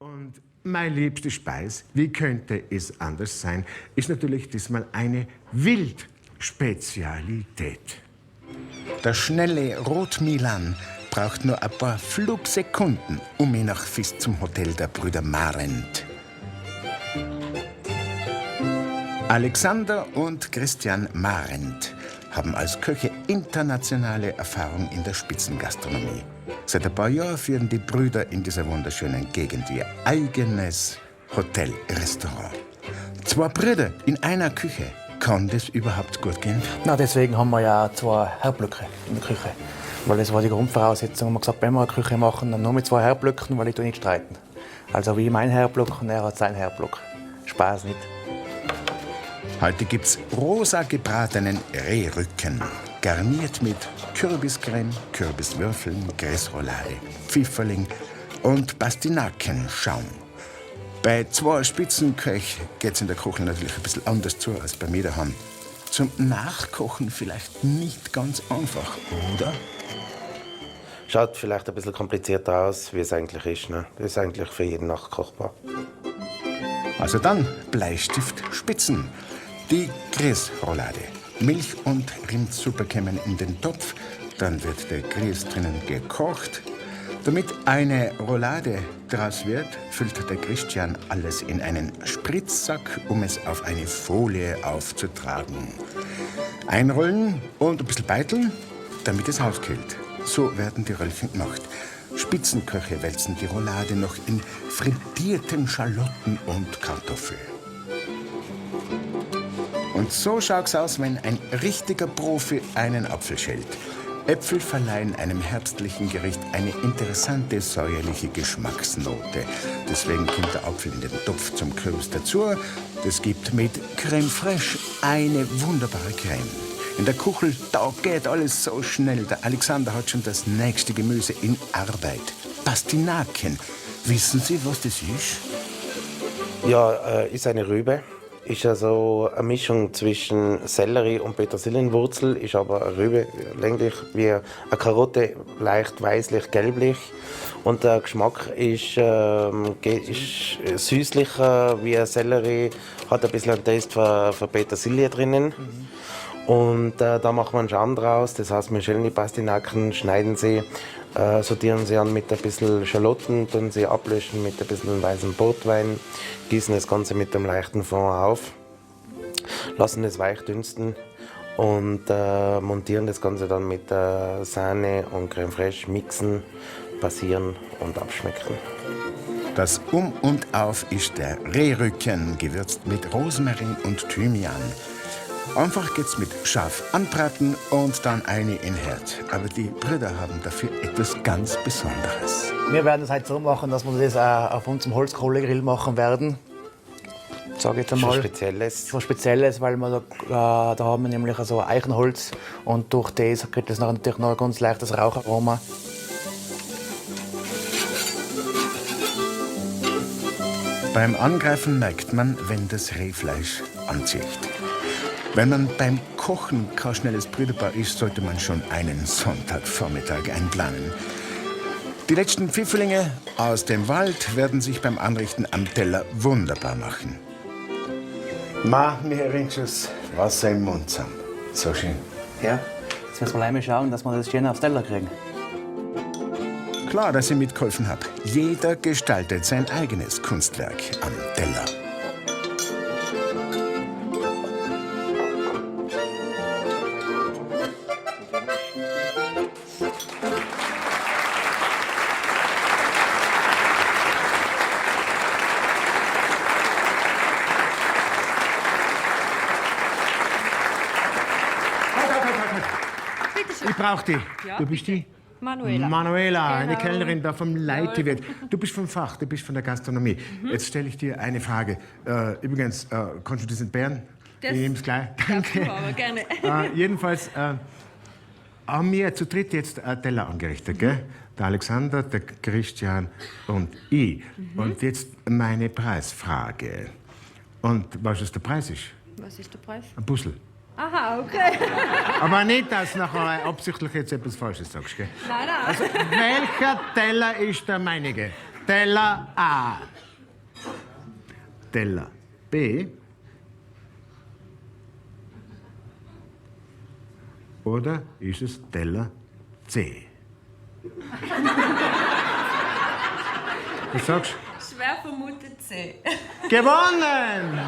Und meine liebste Speis, wie könnte es anders sein, ist natürlich diesmal eine Wildspezialität. Der schnelle Rotmilan braucht nur ein paar Flugsekunden, um ihn nach Fis zum Hotel der Brüder Marent. Alexander und Christian Marent haben als Köche internationale Erfahrung in der Spitzengastronomie. Seit ein paar Jahren führen die Brüder in dieser wunderschönen Gegend ihr eigenes Hotelrestaurant. Zwei Brüder in einer Küche. Kann das überhaupt gut gehen? Na, deswegen haben wir ja zwei Herdblöcke in der Küche. Weil das war die Grundvoraussetzung. Wir haben gesagt, wenn wir eine Küche machen, dann nur mit zwei Herdblöcken, weil ich tue nicht streiten. Also wie mein Herdblock und er hat seinen Herdblock. Spaß nicht. Heute gibt's rosa gebratenen Rehrücken, garniert mit Kürbiscreme, Kürbiswürfeln, Grissroulade, Pfifferling und Pastinakenschaum. Bei zwei Spitzenköch geht's in der Küche natürlich ein bisschen anders zu als bei mir daheim. Zum Nachkochen vielleicht nicht ganz einfach, oder? Schaut vielleicht ein bisschen komplizierter aus, wie es eigentlich ist. Ne? Das ist eigentlich für jeden nachkochbar. Also dann Bleistift spitzen. Die Grießroulade. Milch und Rindsuppe kämen in den Topf. Dann wird der Grieß drinnen gekocht. Damit eine Roulade draus wird, füllt der Christian alles in einen Spritzsack, um es auf eine Folie aufzutragen. Einrollen und ein bisschen beiteln, damit es auskühlt. So werden die Röllchen gemacht. Spitzenköche wälzen die Roulade noch in frittierten Schalotten und Kartoffeln. Und so schaut's aus, wenn ein richtiger Profi einen Apfel schält. Äpfel verleihen einem herbstlichen Gericht eine interessante säuerliche Geschmacksnote. Deswegen kommt der Apfel in den Topf zum Kürbis dazu. Das gibt mit Creme fraiche eine wunderbare Creme. In der Kuchel, da geht alles so schnell. Der Alexander hat schon das nächste Gemüse in Arbeit. Pastinaken. Wissen Sie, was das ist? Ja, ist eine Rübe. Ist also eine Mischung zwischen Sellerie und Petersilienwurzel, ist aber eine Rübe, länglich wie eine Karotte, leicht weißlich, gelblich. Und der Geschmack ist süßlicher wie ein Sellerie, hat ein bisschen einen Taste von Petersilie drinnen. Und da macht man einen Schaum draus, das heißt, wir schälen die Pastinaken, schneiden sie, sortieren sie an mit ein bisschen Schalotten, tun sie ablöschen mit ein bisschen weißem Portwein, gießen das Ganze mit einem leichten Fond auf, lassen es weich dünsten und montieren das Ganze dann mit Sahne und Creme fraiche, mixen, passieren und abschmecken. Das Um und Auf ist der Rehrücken, gewürzt mit Rosmarin und Thymian. Einfach geht's mit scharf anbraten und dann eine in Herd. Aber die Brüder haben dafür etwas ganz Besonderes. Wir werden es heute so machen, dass wir das auch auf unserem Holzkohlegrill machen werden. Sag ich jetzt einmal. Was Spezielles. Was Spezielles, weil wir da haben wir nämlich so Eichenholz und durch das kriegt das natürlich noch ein ganz leichtes Raucharoma. Beim Angreifen merkt man, wenn das Rehfleisch anzieht. Wenn man beim Kochen kein schnelles Brüderpaar ist, sollte man schon einen Sonntagvormittag einplanen. Die letzten Pfifferlinge aus dem Wald werden sich beim Anrichten am Teller wunderbar machen. Ma, mir rinnt schon das Wasser im Mund zusammen. So schön. Ja, jetzt müssen wir einmal schauen, dass wir das schön aufs Teller kriegen. Klar, dass ich mitgeholfen hab. Jeder gestaltet sein eigenes Kunstwerk am Teller. Ich brauch die. Ja, du bist die? Manuela. Manuela, eine Genau. Kellnerin da vom Leithiwirt. Du bist vom Fach, du bist von der Gastronomie. Jetzt stelle ich dir eine Frage. Übrigens, kannst du das entbehren? Das Ich nehm's gleich. darfst Danke. du aber gerne. Jedenfalls haben wir zu dritt jetzt einen Teller angerichtet, gell? Der Alexander, der Christian und ich. Und jetzt meine Preisfrage. Und weißt du, was der Preis ist? Was ist der Preis? Ein Puzzle. Aha, okay. Aber nicht, dass du nachher absichtlich jetzt etwas Falsches sagst, gell? Nein, nein. Also, welcher Teller ist der meinige? Teller A? Teller B? Oder ist es Teller C? Was sagst Schwer vermutet C. du? Gewonnen!